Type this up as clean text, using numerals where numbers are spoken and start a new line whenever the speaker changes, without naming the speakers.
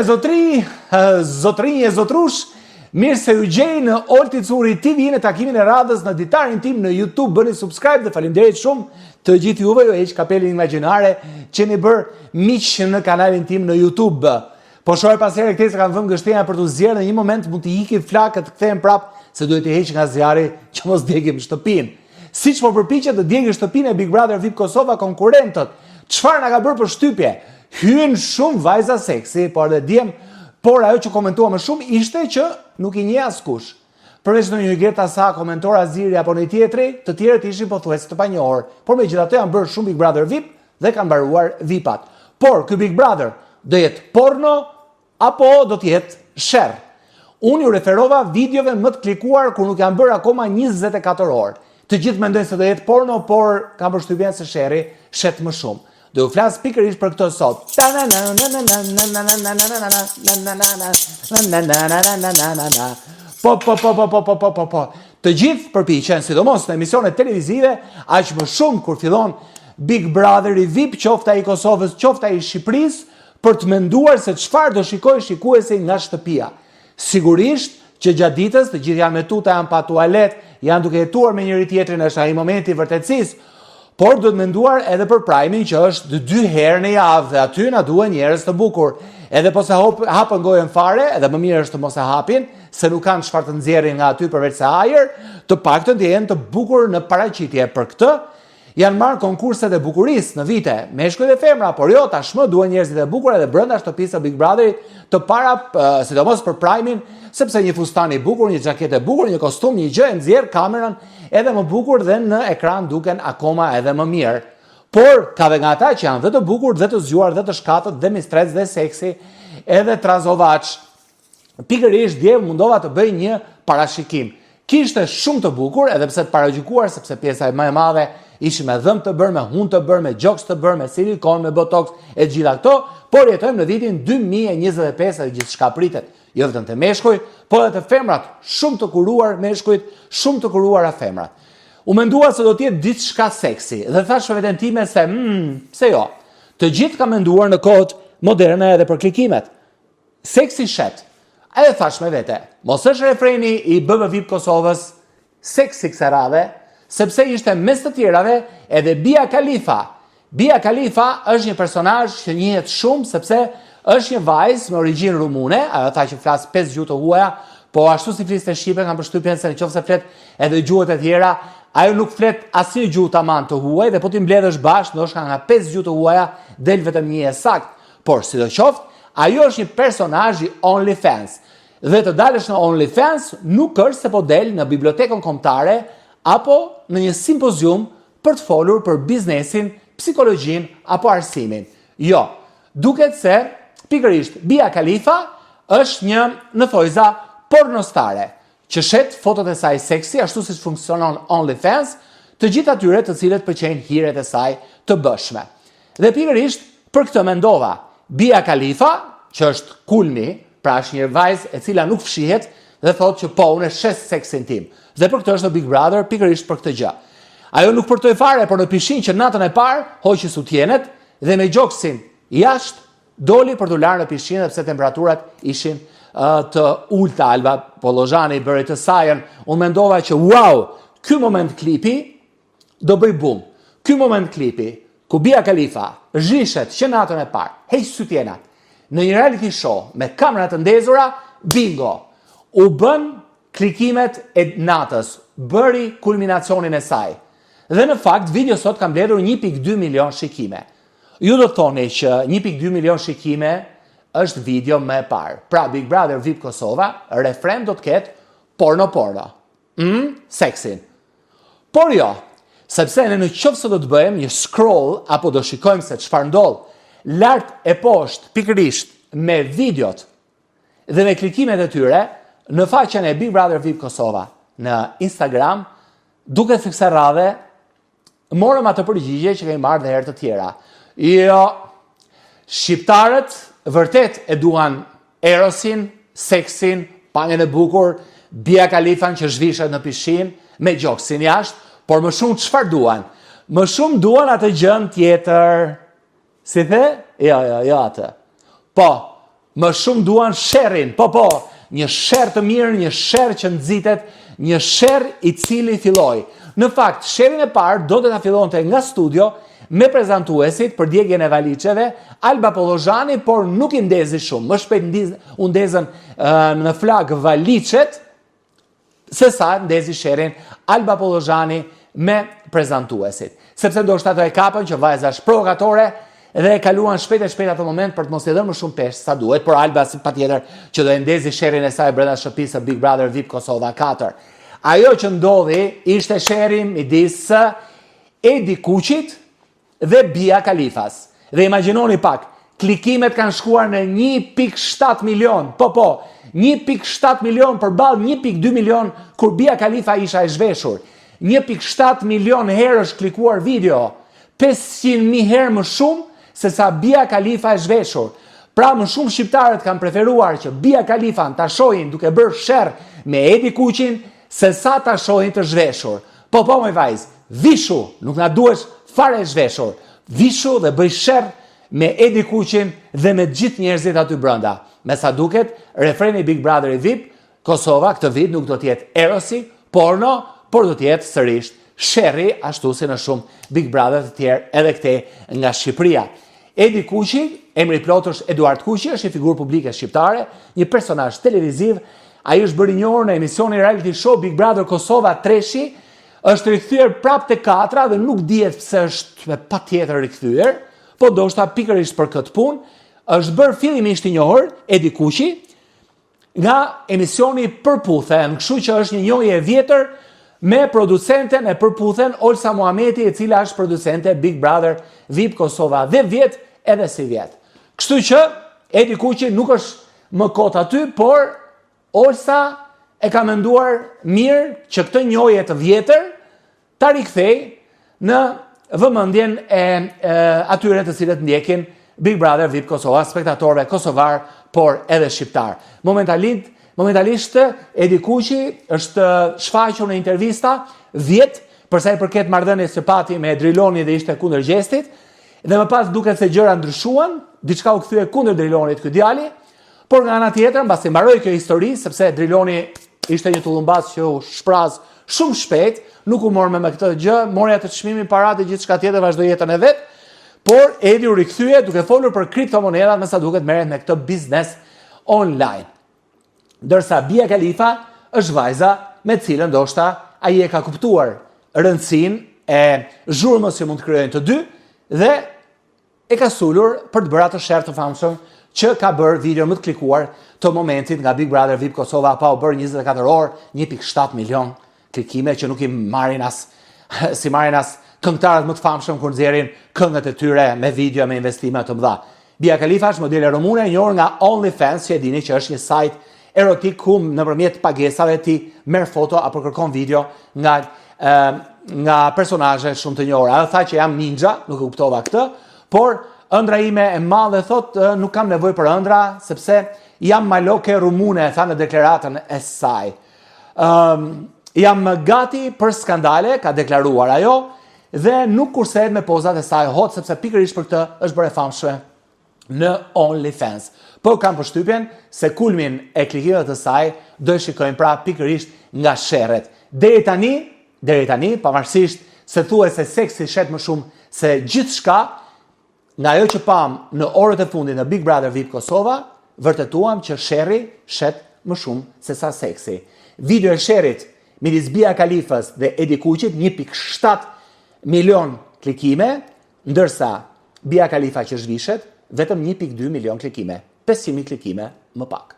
Zotri, zotrinj e zotrush, mirë se ju gjej në Olti Curi TV në takimin e radhës në ditarin tim në YouTube. Bëni subscribe dhe faleminderit shumë të gjithë juve, ju heq kapelin imagjinare që jeni bërë miq në kanalin tim në YouTube. Po shoh pas here këtej se kam vënë gështenja për t'u zier në një moment mund t'i ikin flakët të kthehen prap se duhet t'i heq nga zjarri që mos djegim shtëpinë. Siç po përpiqet të djegin shtëpinë e Big Brother VIP Kosova konkurrentët. Çfarë na ka bërë përshtypje? Hynë shumë vajza seksi, por edhe djem, por ajo që komentua më shumë ishte që nuk i njeh askush. Përveç ndonjë Hygerta Sa, Mentor Aziri apo një tjetri, të tjerët ishin pothuajse të panjohur, por megjithatë janë bërë shumë Big Brother VIP dhe kanë mbaruar VIP-at. Por ky Big Brother do jetë porno apo do të jetë sherr? Unë ju referova videove më të klikuar kur nuk janë bërë akoma 24 orë. Të gjithë mendojnë se do jetë porno, por kam përshtypjen se sherri shet më shumë. Do ju flas pikërisht për këtë sot. Po, po, po, po, po, po, po, po, po. Të gjithë përpiqen, sidomos në emisionet televizive, aq më shumë kur fillon Big Brother i VIP, qoftë ai i Kosovës, qoftë ai i Shqipërisë, për të menduar se çfarë do shikojë shikuesi nga shtëpia. Sigurisht që gjatë ditës të gjithë janë me tuta, janë pa tualet, janë duke jetuar me njëri tjetrin, është ai momenti i vërtetësisë. Por duhet menduar edhe për prime-in që është dy herë në javë dhe aty na duhen njerëz të bukur. Edhe po s'e hapën gojën fare, edhe më mirë është të mos e hapin, se nuk kanë çfarë të nxjerrin nga aty përveç se ajër, të paktën të jenë të bukur në paraqitje. Për këtë Janë marrë konkurset e bukurisë në vite, meshkuj dhe femra, por jo, tashmë duhen njerëzit e bukur edhe brenda shtëpisë së Big Brotherit të para, sidomos për prime-in, sepse një fustan i bukur, një xhaketë e bukur, një kostum, një gjë e nxjerr kamerën edhe më bukur dhe në ekran duken akoma edhe më mirë. Por, ka dhe nga ata që janë dhe të bukur, dhe të zgjuar, dhe të shkatët, dhe mistrec, dhe seksi, edhe trazovaç. Pikërisht dje mundova të bëj një parashikim. Kishte shumë të bukur, edhe pse të paragjykuar, sepse pjesa më e madhe ishin me dhëmbë të bërë, me hundë të bërë, me gjoks të bërë, me silikon, me botox e gjitha këto, por jetojmë në vitin 2025 dhe gjithçka pritet. Jo vetëm te meshkuj, por edhe te femrat, shumë të kuruar meshkujt, shumë të kuruara femrat. U mendua se do të jetë diçka seksi dhe thashë për veten time se, mm, pse jo? Të gjithë kanë menduar në kohët moderne edhe për klikimet. Seksi shet. Edhe thash me vete, mos është refreni i BB VIP Kosovës, seksi kësaj radhe, sepse ishte mes të tjerave edhe Bia Khalifa. Bia Khalifa është një personazh që njihet shumë sepse është një vajzë me origjinë rumune, ajo tha që flas pesë gjuhë të huaja, po ashtu si fliste shqipe kam përshtypjen se në qoftë se flet edhe gjuhët e tjera, ajo nuk flet asnjë gjuhë taman të huaj dhe po t'i mbledhësh bashkë, ndoshta nga pesë gjuhë të huaja del vetëm një e saktë. Por, sidoqoftë, ajo është një personazh i OnlyFans. Dhe të dalësh në OnlyFans nuk është se po del në bibliotekën kombëtare apo në një simpozium për të folur për biznesin, psikologjinë apo arsimin. Jo, duket se pikërisht Bia Khalifa është një në thojza pornostare që shet fotot e saj seksi ashtu siç funksionon OnlyFans, të gjithë atyre të cilët pëlqejnë hiret e saj të bëshme. Dhe pikërisht për këtë mendova, Bia Khalifa, që është kulmi, pra është një vajzë e cila nuk fshihet dhe thotë që po, unë e shes seksin tim. Dhe për këtë është në Big Brother, pikërisht për këtë gjë. Ajo nuk përtoi fare, por në pishinë që natën e parë hoqi sutjenet dhe me gjoksin jashtë doli për t'u larë në pishinë edhe pse temperaturat ishin të ulta. Alba Pollozhani bëri të sajën. Unë mendova që wow, ky moment klipi do bëj bum. Ky moment klipi, ku Bia Khalifa zhvishet që natën e parë, heq sytjenat, në një reality show me kamera të ndezura, bingo, u bën klikimet e natës, bëri kulminacionin e saj. Dhe në fakt, video sot ka mbledhur 1.2 milion shikime. Ju do të thoni që 1.2 milion shikime është video më e parë. Pra, Big Brother VIP Kosova, refren do të ketë porno porno. Mm, seksin. Por jo, sepse ne në qoftë se do të bëjmë një scroll apo do shikojmë se çfarë ndodh lart e poshtë pikërisht me videot dhe me klikimet e tyre në faqen e Big Brother VIP Kosova në Instagram, duket se kësaj radhe morëm atë përgjigje që kemi marrë dhe herë të tjera. Jo, shqiptarët vërtet e duan erosin, seksin, pamjen e bukur, Bia Khalifan që zhvishet në pishinë, me gjoksin jashtë, por më shumë çfarë duan? Më shumë duan atë gjën tjetër. Si the? Jo, jo, jo atë. Po, Më shumë duan sherrin, po po, një sherr të mirë, një sherr që nxitet, një sherr i cili filloi. Në fakt, sherrin e parë donte ta fillonte nga studio me prezantuesit për djegien e valixheve, Alba Pollozhani, por nuk i ndezi shumë. Më shpejt ndiz, u ndezën në flakë valixhet, se sa ndezi sherrin Alba Pollozhani me prezantuesit. Sepse ndoshta ato e kapën që vajza është provokatore dhe e kaluan shpejt e shpejt atë moment për të mos i dhënë më shumë peshë sa duhet, por Alba si patjetër që do e ndezi sherrin e saj brenda shtëpisë së Big Brother VIP Kosova 4. Ajo që ndodhi ishte sherri midis Edi Kuqit dhe Bia Kalifas. Dhe imagjinoni pak, klikimet kanë shkuar në 1.7 milion, po po, 1.7 milion përballë 1.2 milion kur Bia Kalifa isha e zhveshur. 1.7 milion herë është klikuar video, 500.000 herë më shumë se sa Bia Kalifa e zhveshur. Pra më shumë shqiptarët kanë preferuar që Bia Kalifan ta shohin duke bërë sherr me Edi Kuqin se sa ta shohin të zhveshur. Po po moj vajzë, vishu, nuk na duhesh fare e zhveshur. Vishu dhe bëj sherr me Edi Kuqin dhe me gjithë njerëzit aty brenda. Me sa duket, refreni Big Brother i VIP, Kosova këtë vit nuk do të jetë erosi, porno, por do të jetë sërish sherri, ashtu si në shumë Big Brother të tjerë edhe këtej nga Shqipëria. Edi Kuqi, emri i plotë është Eduard Kuqi, është një figurë publike shqiptare, një personazh televiziv. Ai është bërë i njohur në emisionin reality show Big Brother Kosova Treshi, është rikthyer prapë te katra dhe nuk dihet pse është me patjetër rikthyer, po ndoshta pikërisht për këtë punë, është bërë fillimisht i njohur Edi Kuqi, nga emisioni Përputhen, kështu që është një njohje e vjetër me producenten e Përputhen, Olsa Muhameti, e cila është producente Big Brother VIP Kosova dhe vjet edhe sivjet. Kështu që Edi Kuqi nuk është më kot aty, por Olsa e ka menduar mirë që këtë njohje të vjetër ta rikthej në vëmendjen e, e atyre të cilët ndjekin Big Brother VIP Kosova, spektatorëve kosovar, por edhe shqiptar. Momentalisht, momentalisht Edi Kuqi është shfaqur në intervista vjet për sa i përket marrëdhënies që pati me Driloni dhe ishte kundër Gjestit, dhe më pas duket se gjëra ndryshuan, diçka u kthye kundër Drilonit ky djali, por nga ana tjetër, mbasi mbaroi kjo histori, sepse Driloni Ishte një tullumbaz që u shpraz shumë shpejt, nuk u mor më me këtë gjë, mori atë çmimin, paratë e gjithçka tjetër, vazhdoi jetën e vet. Por Edi u rikthye duke folur për kriptomonedhat, me sa duket merret me këtë biznes online. Ndërsa Bia Khalifa është vajza me të cilën ndoshta ai e ka kuptuar rëndësinë e zhurmës që mund të krijojnë të dy dhe e ka sulur për të bërë atë sherr të famshëm që ka bërë video më të klikuar të momentit nga Big Brother VIP Kosova pa u bërë 24 orë 1.7 milion klikime që nuk i marrin as s'i marrin as këngëtarët më të famshëm kur nxjerrin këngët e tyre me video me investime të mëdha. Bia Khalifa është modele rumune e njohur nga OnlyFans, që e dini që është një site erotik ku nëpërmjet pagesave ti merr foto apo kërkon video nga ë nga personazhe shumë të njohur. Ajo tha që jam ninja, nuk e kuptova këtë, por ëndra ime e madhe thot nuk kam nevojë për ëndra sepse jam maloke rumune, tha në deklaratën e saj. Ëm jam gati për skandale, ka deklaruar ajo, dhe nuk kursehet me pozat e saj hot sepse pikërisht për këtë është bërë e famshme në OnlyFans. Po kam përshtypjen se kulmin e klikimeve të saj do e shikojmë pra pikërisht nga sherret. Deri tani, deri tani, pavarësisht se thuhet se seksi shet më shumë se gjithçka, nga ajo që pam në orët e fundit në Big Brother VIP Kosova, vërtetuam që sherri shet më shumë se sa seksi. Video e sherrit midis Bia Khalifës dhe Edi Kuqit 1.7 milion klikime, Ndërsa, Bia Khalifa që zhvishet, vetëm 1.2 milion klikime, 500.000 klikime më pak.